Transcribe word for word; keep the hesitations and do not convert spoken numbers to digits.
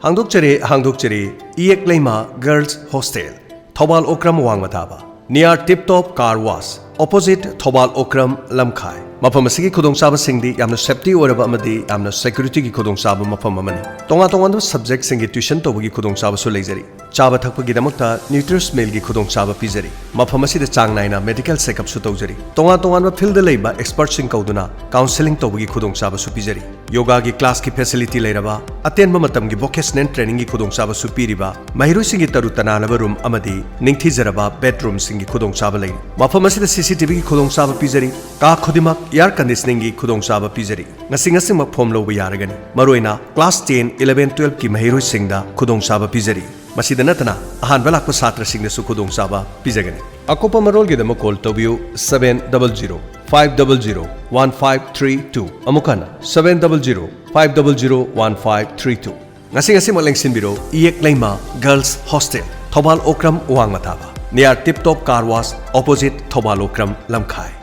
ꯍꯥꯡꯗꯣꯛꯆꯔꯤ, ꯍꯥꯡꯗꯣꯛꯆꯔꯤ, ꯏꯌꯦꯛ ꯂꯩꯃ Girls Hostel, Thoubal Okram ꯋꯥꯡꯃ ꯇꯥꯕ, near Tip Top Car Wash, opposite Thoubal Okram ꯂꯝꯈꯥꯏ꯫ ꯃꯐꯝ ꯑꯁꯤꯒꯤ ꯈꯨꯗꯣꯡꯆꯥꯕꯁꯤꯡꯗꯤ ꯌꯥꯝꯅ safety ꯑꯣꯏꯔꯕ ꯑꯃꯗꯤ ꯌꯥꯝꯅ securityꯒꯤ ꯈꯨꯗꯣꯡꯆꯥꯕ ꯃꯐꯝ ꯑꯃꯅꯤ꯫ ꯇꯣꯉꯥꯟ ꯇꯣꯉꯥꯟꯕ subjectꯁꯤꯡꯒꯤ tuition ꯇꯧꯕꯒꯤ ꯈꯨꯗꯣꯡꯆꯥꯕꯁꯨ ꯂꯩꯖꯔꯤ꯫ ꯆꯥꯕ ꯊꯛꯄꯒꯤꯗꯃꯛꯇ nutritious mealꯒꯤ ꯈꯨꯗꯣꯡꯆꯥꯕ ꯄꯤꯖꯔꯤ꯫ ꯃꯐꯝ ꯑꯁꯤꯗ ꯆꯥꯡ ꯅꯥꯏꯅ medical checkup ꯁꯨ ꯇꯧꯖꯔꯤ꯫ ꯇꯣꯉꯥꯟ ꯇꯣꯉꯥꯟꯕ field ꯂꯩꯕ expertꯁꯤꯡ ꯀꯧꯗꯨꯅ counselling ꯇꯧꯕꯒꯤ ꯈꯨꯗꯣꯡꯆꯥꯕꯁꯨ ꯄꯤꯖꯔꯤ꯫ ꯌꯣꯒꯥꯒꯤ classꯀꯤ facility ꯂꯩꯔꯕ, ꯑꯇꯦꯟꯕ ꯃꯇꯝꯒꯤ vocational trainingꯒꯤ ꯈꯨꯗꯣꯡꯆꯥꯕꯁꯨ ꯄꯤꯔꯤꯕ, ꯃꯍꯩꯔꯣꯏꯁꯤꯡꯒꯤ ꯇꯔꯨ ꯇꯅꯥꯟꯅꯕ room ꯑꯃꯗꯤ ꯅꯤꯡꯊꯤꯖꯔꯕ bedroomꯁꯤꯡꯒꯤ ꯈꯨꯗꯣꯡꯆꯥꯕ ꯂꯩꯔꯤ꯫ ꯃꯐꯝ ꯑꯁꯤꯗ CCTVꯒꯤ ꯈꯨꯗꯣꯡꯆꯥꯕ ꯄꯤꯖꯔꯤ꯫ ꯀꯥ ꯈꯨꯗꯤꯡꯃꯛ air conditioningꯒꯤ ꯈꯨꯗꯣꯡꯆꯥꯕ ꯄꯤꯖꯔꯤ꯫ ꯉꯁꯤ ꯉꯁꯤꯃꯛ form ꯂꯧꯕ ꯌꯥꯔꯒꯅꯤ꯫ ꯃꯔꯨꯑꯣꯏꯅ class ten, eleven, twelveꯀꯤ ꯃꯍꯩꯔꯣꯏꯁꯤꯡꯗ ꯈꯨꯗꯣꯡꯆꯥꯕ ꯄꯤꯖꯔꯤ꯫ ꯃꯁꯤꯗ ꯅꯠꯇꯅ ꯑꯍꯥꯟꯕ ꯂꯥꯛꯄ ꯁꯥꯇ꯭ꯔꯁꯤꯡꯗꯁꯨ ꯈꯨꯗꯣꯡꯆꯥꯕ ꯄꯤꯖꯒꯅꯤ꯫ ꯑꯀꯨꯞꯄ ꯃꯔꯣꯜꯒꯤꯗꯃꯛ call ꯇꯧꯕꯤꯌꯨ seven double zero five double zero one five three two꯫ ꯑꯃꯨꯛ ꯍꯟꯅ seven double zero five double zero one five three two꯫ ꯉꯁꯤ ꯉꯁꯤꯃꯛ ꯂꯦꯡꯁꯤꯟꯕꯤꯔꯣ ꯏꯌꯦꯛ ꯂꯩꯃ Girls Hostel, ꯊꯧꯕꯥꯜ ꯑꯣꯀ꯭ꯔꯝ ꯋꯥꯡꯃ ꯇꯥꯕ, near Tip Top Car Wash, opposite Thoubal Okram ꯂꯝꯈꯥꯏ꯫